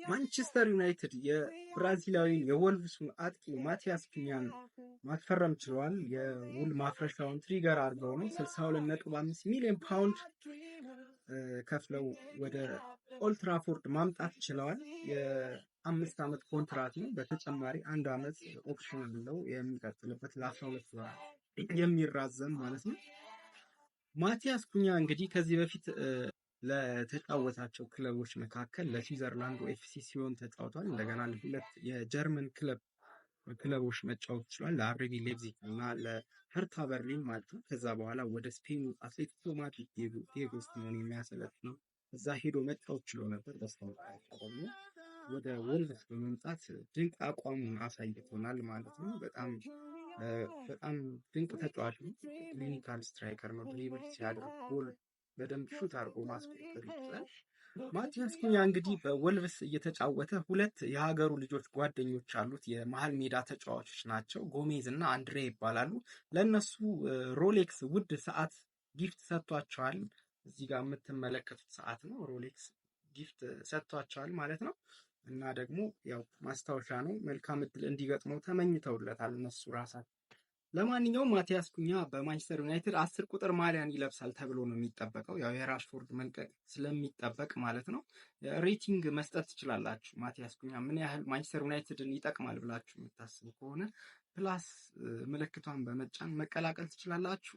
ማንቸስተር ዩናይትድ የብራዚላዊን የወልቭሱን አጥቂ ማቲያስ ኩኛን ማስፈረም ችለዋል። የውል ማፍረሻውን trigger አድርገው ነው 62.5 ሚሊዮን ፓውንድ ከፍለው ወደ ኦልትራፎርድ ማምጣት ችለዋል። የ5 ዓመት ኮንትራት ነው። በተጨማሪ አንድ ዓመት option አለው የሚቀጥልበት ለ12 ወራት የሚራዘም ማለት ነው። ማቲያስ ኩኛ እንግዲህ ከዚህ በፊት ለተጫወታቸው ክለቦች መካከል ለስዊዘርላንዱ ኤፍሲ ሲዮን ተጫውቷል። እንደገና ለሁለት የጀርመን ክለቦች መጫወት ችሏል። ለአርቢ ሌፕዚግ እና ለሄርታ በርሊን ማለት ነው። ከዛ በኋላ ወደ ስፔኑ አትሌቲኮ ማድሪድ ዲዬጎ ሲሞኔ የሚያሰለጥነው እዛ ሄዶ መጫወት ችሎ ነበር። በስተመጨረሻ ደግሞ ወደ ወልቭስ በመምጣት ድንቅ አቋሙን አሳይቶናል ማለት ነው። በጣም በጣም ድንቅ ተጫዋች ነው። Clinical striker ነው። Dribble ሲያደርግ ጎል በደንብ shoot አድርጎ ማስቆጠር ይችላል። ማቲያስ ኩኛ እንግዲህ በወልቭስ እየተጫወተ ሁለት የሀገሩ ልጆች ጓደኞች አሉት። የመሀል ሜዳ ተጫዋቾች ናቸው። ጎሜዝ እና አንድሬ ይባላሉ። ለእነሱ ሮሌክስ ውድ ሰዓት gift ሰጥቷቸዋል። እዚህ ጋር የምትመለከቱት ሰዓት ነው። ሮሌክስ gift ሰጥቷቸዋል ማለት ነው። እና ደግሞ ያው ማስታወሻ ነው። መልካም እድል እንዲገጥመው ተመኝተውለታል እነሱ ራሳቸው። ለማንኛውም ማቲያስ ኩኛ በማንቸስተር ዩናይትድ 10 ቁጥር ማሊያን ይለብሳል ተብሎ ነው የሚጠበቀው። ያው የራሽፎርድ መልቀቅ ስለሚጠበቅ ማለት ነው። Rating መስጠት ትችላላችሁ። ማቲያስ ኩኛ ምን ያህል ማንቸስተር ዩናይትድን ይጠቅማል ብላችሁ የምታስቡ ከሆነ plus ምልክቷን በመጫን መቀላቀል ትችላላችሁ።